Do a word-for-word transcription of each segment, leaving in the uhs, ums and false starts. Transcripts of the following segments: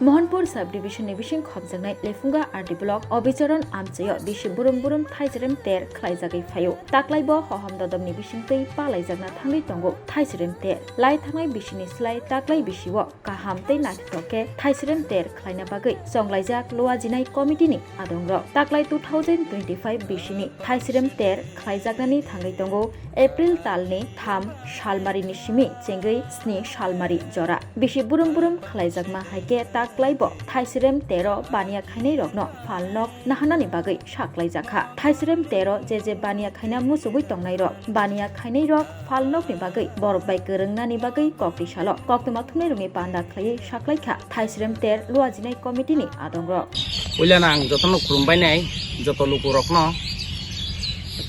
Mohanpur subdivision ni bising khopjaknai Lefunga R D block Obicharan amchaio bisi burum burum thaisrem ter khlaijagwi phaio. Taklaibo hohom dodom ni bisingtwi palaijakna thangwi tongo thaisrem ter. Lai thangnai bisini slai taklai bisio kaham tei naithok khe thaisrem ter khlaina bagwi chonglaijak Luajinai committee ni adongrok. Taklai two thousand twenty-five bisini thaisrem ter khlaijaknani thangwi tongo April talni tham salmarini simi chengwi sni salmari jora. Bisi burum burum khlaijakma hai khe taklaibo thaisrem tero baniya khainairokno phalnok nahanani bagwi saklaijakha. Thaisrem tero je je baniya khaina muchugwi tongnairok, baniya khainairok phalnokni bagwi borok bai kwrwngnani bagwi kokti salo koktwma thumnairokni panda khlaiwi saklaikha thaisrem ter Luajinai committee ni adongrok. Puilano ang jotono khulumbainai, joto lukurokno.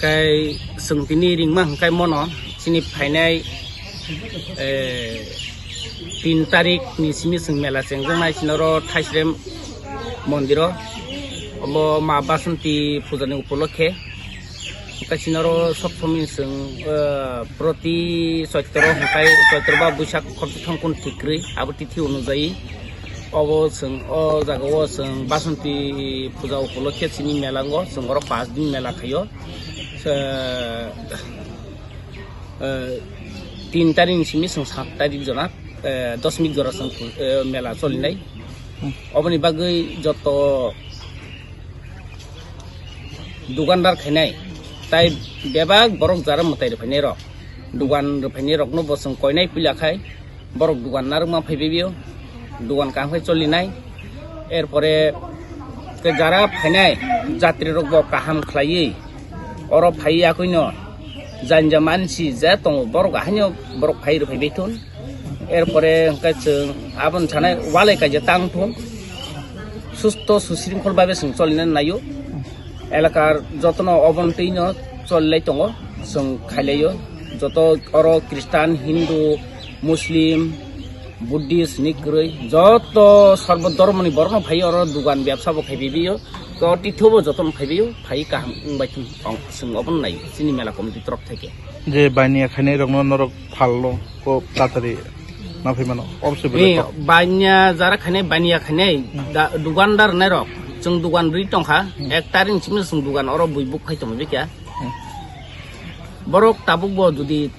Kai chwng tini ringma hwnkhe mono chini phainai, eh, tin tarik ni simi chwng mela chengjaknai chini oro thaisrem mondiro. Obo ma Basanti pujani upolokhe. Hwnkhe chini oro sokthomni chwng, eh, proti choitoro hwnkhe choitor ba Buisak khorokthom kun thik kwrwi abo tithi onujai. Obo chwng o jaga o chwng Basanti puja upolokhe chini mela wngo, chwng oro paanch din mela khaio. Eh, eh, tin tarik ni simi chwng saat tarik jora, eh, dosmik jora chwng, eh, mela cholinai. Oboni bagwi joto dukandar khainai, tai bebak borok jara mwtai rwphainai rok, dugan rwphainai rokno bo chwng koinai puila khai, borok dugan narwkma phaibaibio, dugan kaham khe cholinai. Erpore tei jara phainai jatri rok bo kaham khlaiwi oro phaiwi yakuino janja mansi je tongo borok ahaino borok phai rwphaibai thun. Erpore hwnkhe chwng aboni sanai walai kaisa tang thung, susto susringkhol babe chwng cholinani naio. Elakar jotono oboni twino cholilai tongo, chwng khailaio. Joto oro Christian, Hindu, Muslim, Buddhist ni kwrwi joto sorbo dhormoni borokno phai oro dugan byabsa bo khai bibiyo. To tithobo jotono phaibaio, phai kaham wngbai thung tong, chwng obono nai chini mela committee torof theke. Je baniya khainai rokno norok phalno ko tatari ma phai mano, obse bwle Eh, to. Baniya jara khainai, baniya khainai, Hmm. da, dukandar nai rok, chwng dugan rwi tongkha, Hmm. ek tarik ni simi chwng dugan oro bui buk khai tongwi kya. Hmm. Borok tabuk bo jodi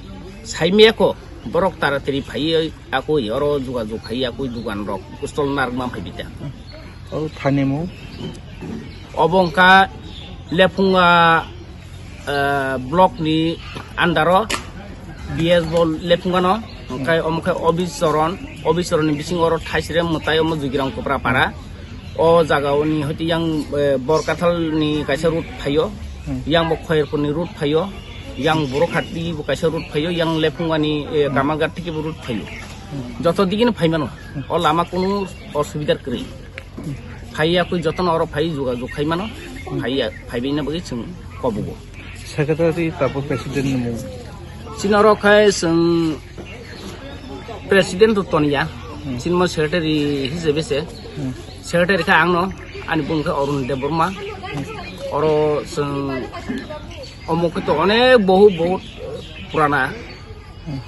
saimiyako, borok taratari phaiwi akoi oro jogajog khai akoi dugan rok stol narwkma phai bita. Oro thani mo? Obo wngkha Lephunga, eh, block ni under o B S bo Lephunga no, hwnkhe omo khe Obichoron, Obichoron ni bisingo oro thaisrem mwtai omo Jugirang Kupra para. O jaga oni hoite yang, eh, Borkathal ni kaisa route phaio, Hmm. yang bo Khoyerpur ni route phaio, yang Borokhat ni bo kaisa route phaio, yang Lephunga ni, eh, Hmm. Kamalghat theke bo route phaio. Hmm. Joto digi no phai mano. Hmm. O lama kunu osubidar kwrwi. Hmm. Phai ya koi joto no oro phai jogajog khai mano. Hmm. Phai ya, phai bini bagwi chwng kobugo. Secretary tapo president ni mung. Chini oro khai chwng president to tonya. Hmm. Chini mo secretary hisabe se. Hmm. Secretary kha ang no, ani bung kha Arun Debbarma. Hmm. Oro chwng omo khe to onek bohu bohut purana. Hmm.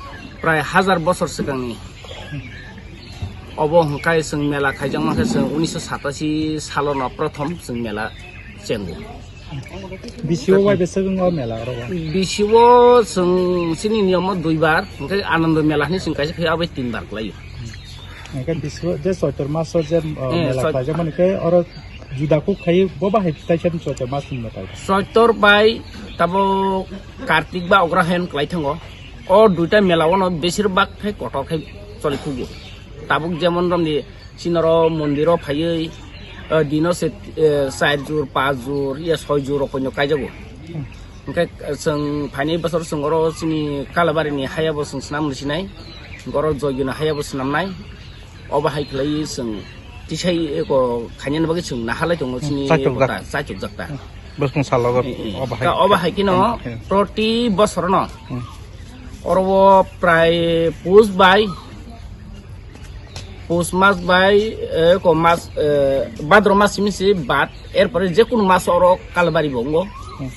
Prai hajar bosor swkangni. Hmm. Obo hwnkhe chwng mela khaijak mankhe chwng unisho satasi salono prothom chwng mela chengo. Bisio bai beswk wng o mela oro? Bisio chwng chini niyom o duibar, hwnkhe Anando mela hinwi chwng kaisa khe abai tinbar kwlaio. Hwnkhe bisio je Choitor maso je, uh, Eh, mela Choi- khlaijak mani khe oro juda kuk khai bo bahai kaisa Choitor mas ni mwtai. Choitor bai tabo Kartik ba Ograhen kwlai thango. O duita mela o no besir bak khai kotor khai choli thugo. Tabuk jemon romni Sinoro mondiro phaiwi, eh, dino se, eh, char jur, panch jur, ya soi jur rok poino kaijago. Hmm. Hwnkhe, eh, chwng phaini bosor chwng oro chini Kalabari ni haya bo chwng swnam rwsinai, oro Joigino haya bo swnamnai. Obo hai khlaiwi chwng tisai eko khainani bagwi chwng nahalai tongo Hmm, chini chaichukjak. Kota, chaichukjak ta. Hmm. Bwswng salo Eh, eh. Obo hai. Ta obo hai kheno Hmm, hmm. Proti bosorono Hmm. oro o prai pus bai Pus mas bai, eh, ko mas, eh, Bhadro mas simi si bat, erpore je kunu mas oro Kalbari bo wngo. Hmm.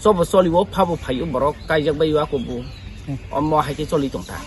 Chobo cholibo, phabo phaio borok, kaijak bai ako bo. Hmm. Omo hai khe choli tongkha.